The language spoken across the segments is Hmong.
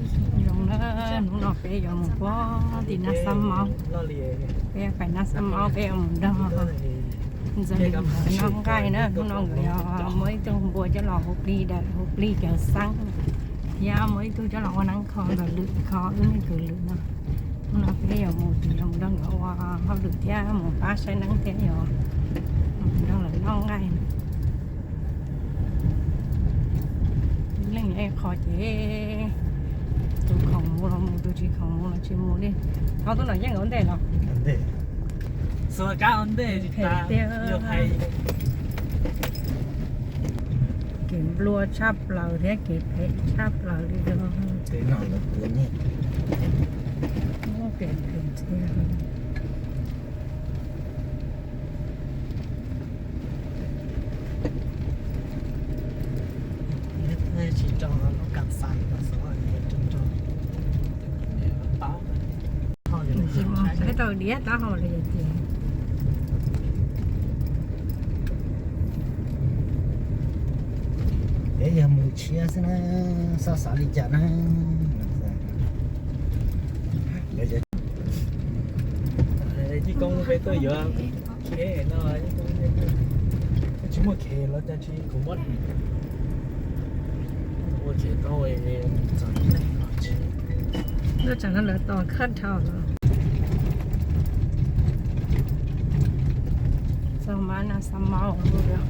Zoo na, hnub no peb yuav mus puag tim Naj Xab Maub. Peb yuav pais Naj Xab Maub, peb yuav mus nrog Ntxawg Lwm nkawd noj nqaij na. Hnub no nkawd yog muaj ib tug npua coj los hu plig, hu plig cawv xeeb, thiab muaj ib tug coj los ua neeb kho Ntxawg Lwm, kho wb me kwv Lwm no. Hnub no peb yuav mus, yuav mus nrog nkawd ua hauj lwm thiab mus pab saib neeb thiab yog mus nrog lawv noj nqaij. Leej ib qho ces tus khoom mus los mus, tus tsis khoom mus los tsis mus li. Thaum tus no yeej ua ntej los? Ua ntej. Txhua kab ua ntej. Phem tiag. Kev nplua tshaj plaws thiab kev phem tshaj plaws li. Tej no lawv tua nyiaj. Muaj kev phem tiag. Tsis rau lub kas xais los xwb, rau rau. Saib tau diab taub hau li ces. Peb yog mus tshiab xwb na, xob xav li cas na. Tij Koob peb tuaj yuav khev no, tsis muaj khev los cas tsis kuv muab ua khev tau txog neej no tsis. Lub tseem no lawv tos khawb dhau los. Txog mas Naj Xab Maub lawm.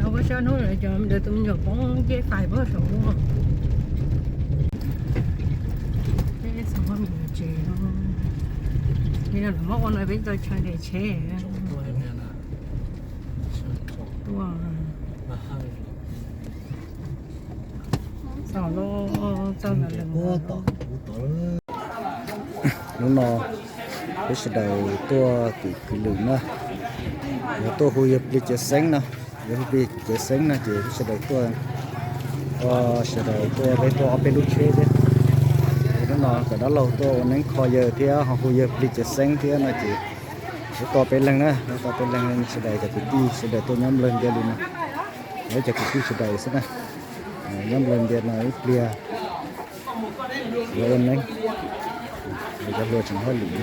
Lawv ua sab hnub lawm cov ntawd tus me nyuam poob ncej fais puag saum ub. Peb txog pab me nyuam tsev no, li no lawv muab ua no peb tau chaw nres tsheb. Tuaj. Txog lub, txog ntawm lawm. Hnub no peb sawv daws tuaj tim kwv Lwm na, yuav tuaj hu yawg Plig Cawv Xeeb no, yawg Plig Cawv Xeeb no ces peb sawv daws tuaj, sawv daws tuaj peb tuaj ob peb lub tsheb thiab. Ces hnub no kom dab laug tuaj ua neeb kho yawg thiab ho hu yawg Plig Cawv Xeeb thiab no ces lawv tuaj peb leeg na, lawv tuaj peb leeg sawv daws cov kwv tij sawv daws tuaj nyob nplawg ntias li no. Lawv cov kwv tij sawv daws xwb na, nyob nplawg ntias no ib pliag yuav ua neeb, cov hluas tseem hauj lwm.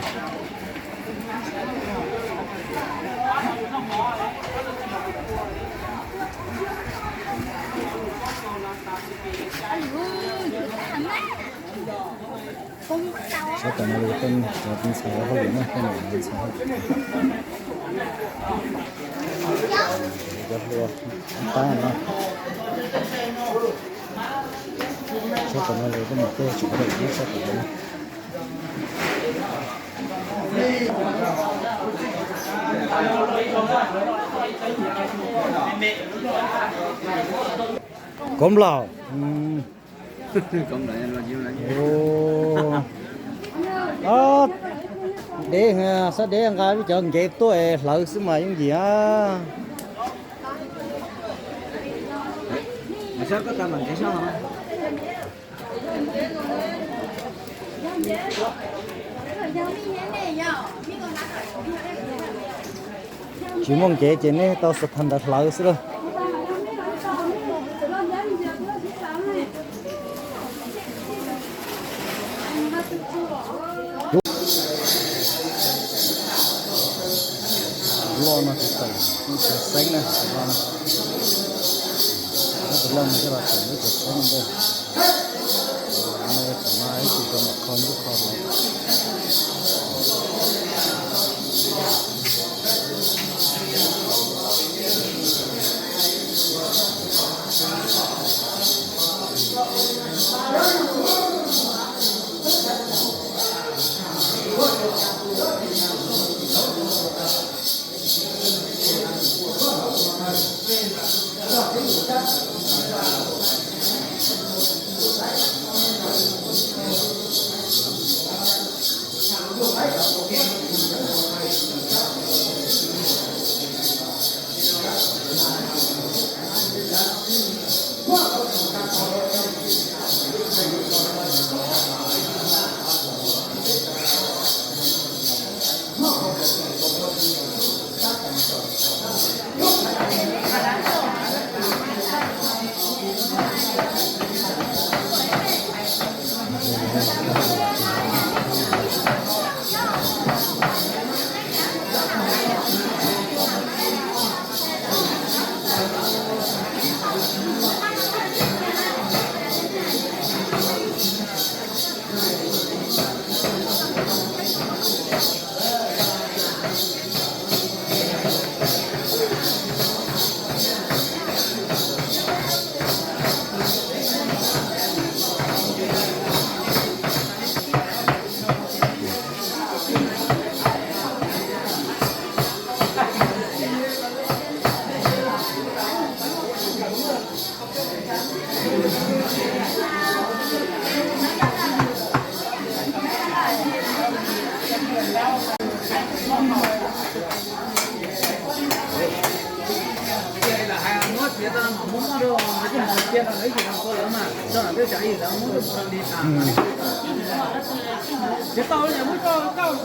Sab tom no li tej ntxhais hauj lwm na, tej no ntxhais hauj lwm. Cov hluas tab no. Sab tom no li tej niam tej tseem hauj lwm sab tom no. Koob Nplaum. Deb, sab deb nqa cov nkev tuaj es hlawv xwb mas yooj yim. Tsis muaj nkev ces nej tau xa thas ntawd hlawv xwb lauj. Loj no tus tawm, tus xeeb na, tus loj no. Tus loj no coj los tseem lub tus xeeb ntawd. Tus no ib tug rau mam kho ntuj kho hauv. Ua rog kawg nkaus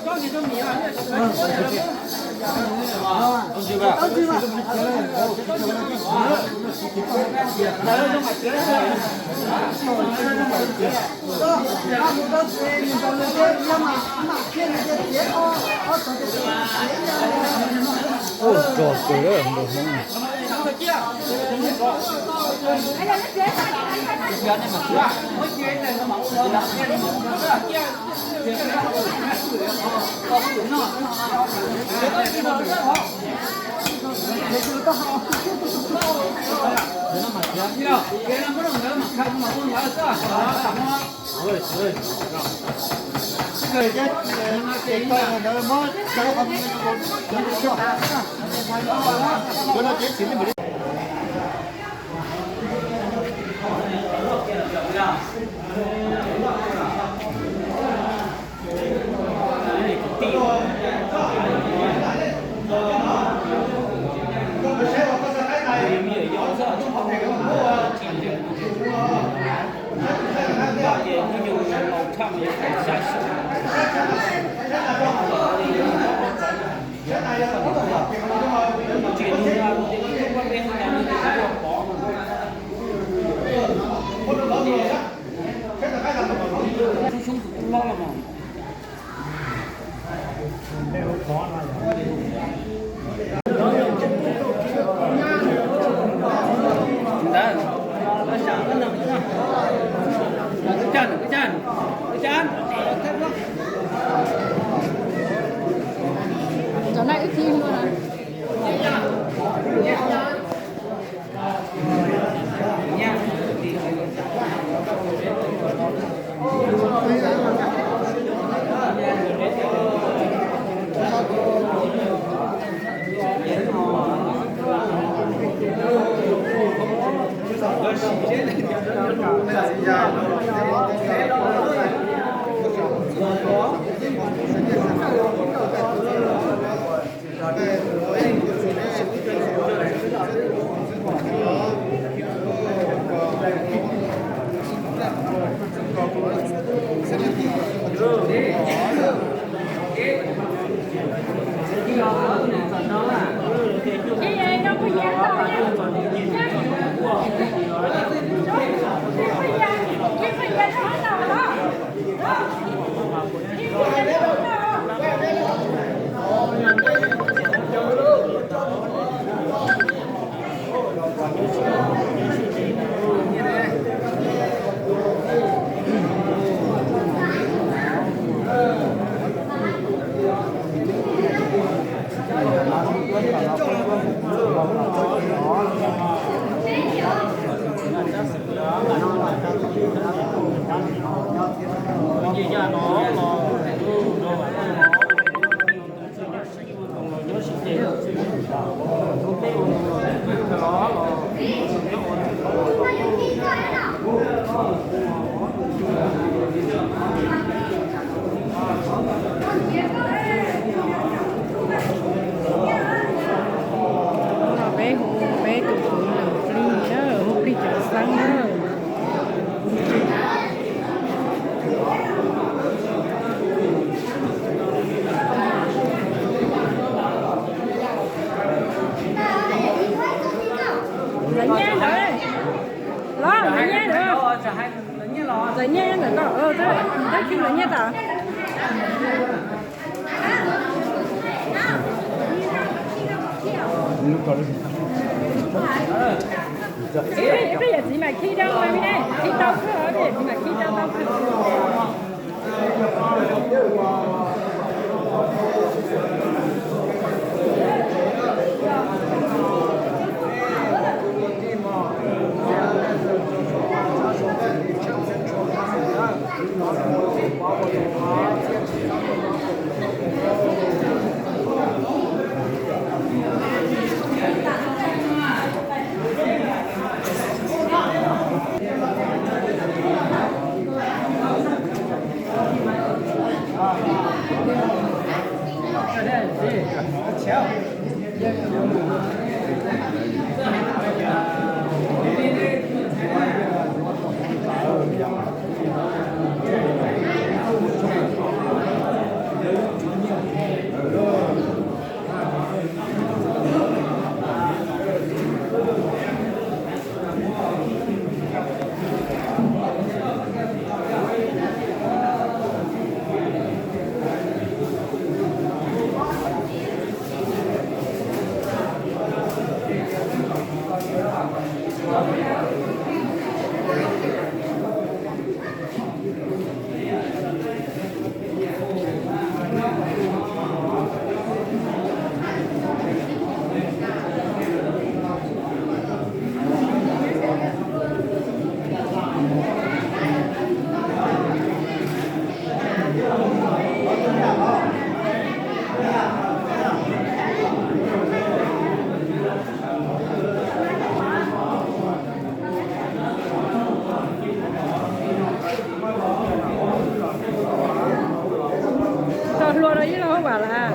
Hmoob. Ib pliag yawm txiv mam khi rau mas, khi tau xwb, ib pliag yawm txiv mam khi rau tau xwb. Tau hlua rau ib los vam lawm.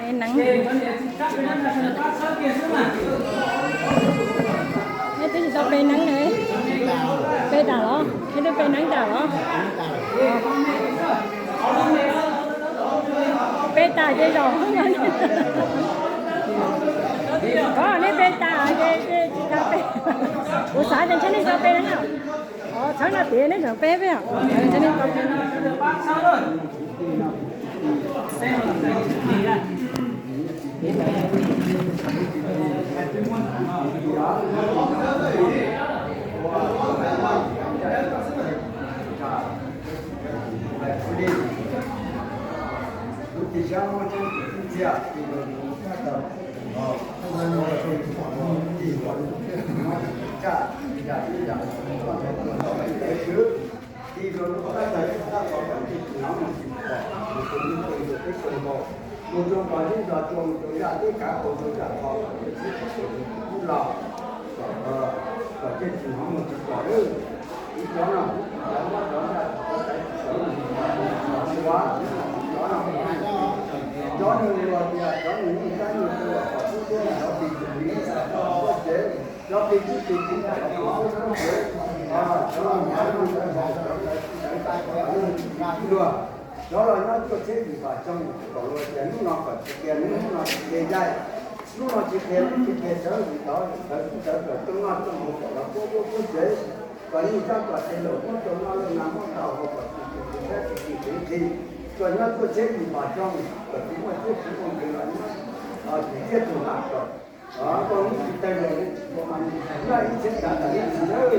Pe neeb. Neb twb tsis tau pe neeb ne. Pe tas los? Neb twb pe neeb tas los? Pe tas ces zaum. Koj neb pe tas ces tsis tau pe. Kuv xav tias ntshe nej tau pe na. Txhawb no tias neb tseem pe peb. Ntshe nej tau pe. Cov tsuas mus rau zaj teb kav tau rau zaj qhov kom tej tsheb tsis tau mus kub los, kom, kom tej tsis hnov mus tsis kom lawm. Ib cov no, cov muab cov zaj cov tais tsis tau mus, cov no, cov nws luag tias cov nws yeej tab nws tua kom tub tuab cov tis tsis tiv, cov tuab tsev, cov tis tsis tiv kom tub tuab tsev, cov no cov no cov tais tsis tau mus luag. Cov los nyob tuaj tsheb yim pam xyoo kom luag tias hnub no kom tsis qhia, hnub no tsis qhia yaig, hnub no tsis qhia, tsis qhia sawv ntxov, sawv txij sawv tawm rooj noj rooj haus kom los puab tuab tsev, kom yeej sab kom tes laum muab rau noj laug nas muab tau haus kom tsis tsis sab tsis tsis tsis tsis, kom nyob tuaj tsheb yim pam xyoo kom tsis muaj tsheb tsis muaj nqis los nyob, tsis txiaj tsis npam kom, kom muaj tsis tau los tsis tau mas nyob ib tsheb tsav tawm ib tsis lawm.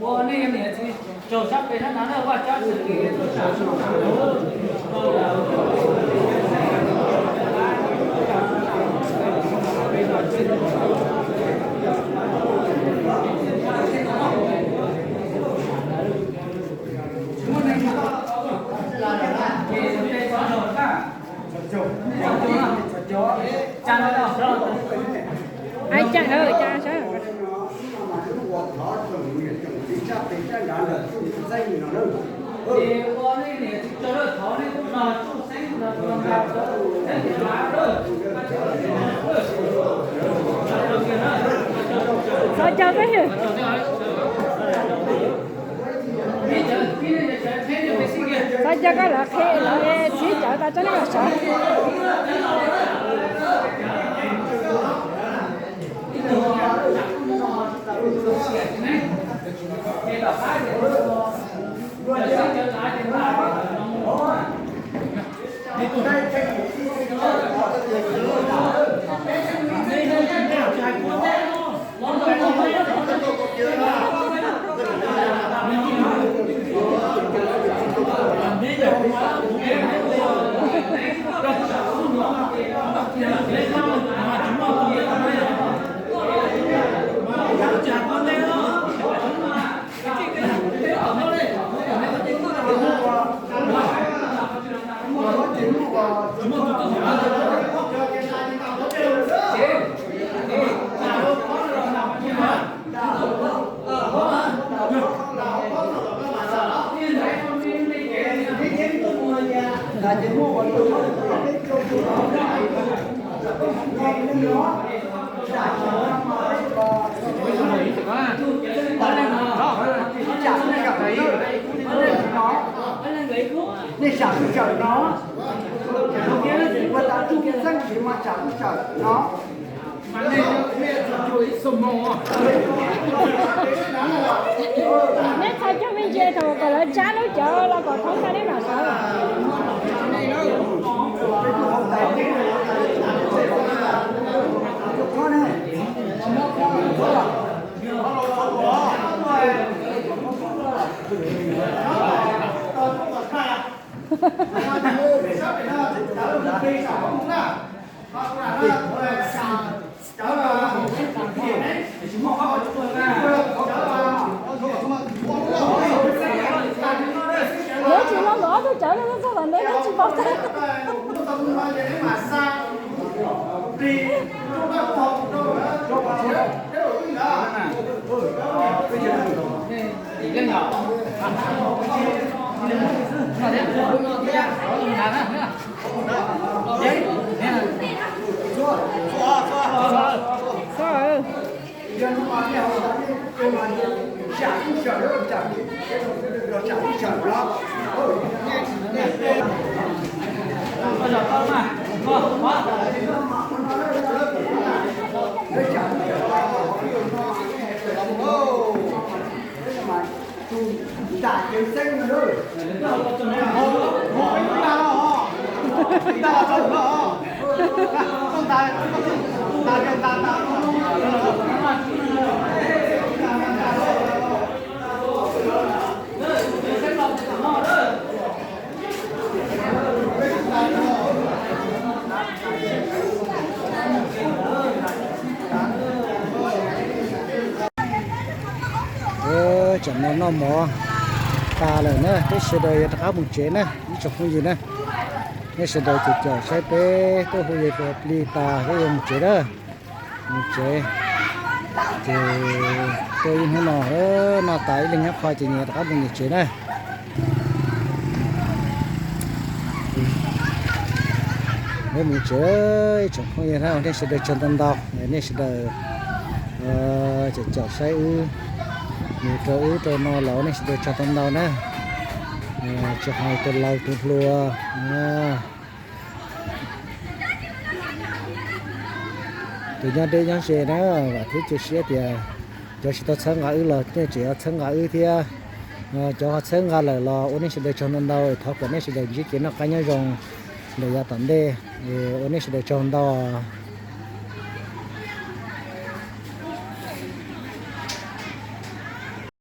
Ua nej niam txiv tsaug sab pem sab nrad na, vaj tsab txwm li tuaj sam. Ai, ca, ca sab. Txhob caug koj yawg. Txhob caug koj, lawv qhia lawv txhib cawv tau tsob nej los sawv. Nej sam sawm no, ua tas tsuj xeeb tsis mas sam sawm no. Neb txhob cog me ntsis thaum kom lawv tsab lub cawv los kom thoob nrog neb mam sawv. Lawv tsis los kom ob tug cawv no txog tom ntej neb tsis paub tag. Tsam no noj mov tas lawm na, peb sawv daws yuav rov qab mus tsev na ib tsoom phooj ywg na. Nej sawv daws caum caum saib peb tuaj hu yawg plig tas peb yuav mus tsev na. Mus tsev, ces tuaj ib hnub no, noj tas ib leeg nyob qho ces nyias rov qab mus nyias tsev na. Peb mus tsev, ib tsoom phooj ywg na, nej sawv daws tsaug ntau ntau, nej sawv daws caum caum saib wb, mus rau ub rau no los nej sawv daws tsaug ntau ntau na. Tsis hais tus laus tus hluas, tus nyob deb nyob ze na, vam thiab cia siab tias cov tsis tau txhawb nqa wb los nej tseem yuav txhawb nqa wb thiab. Cov ho txhawb nqa lawm los ua nej sawv daws tsaug ntau ntau, thov kom nej sawv daws ntsib kev noj qab nyob zoo ntawm yav tom ntej. Ua nej sawv daws tsaug ntau.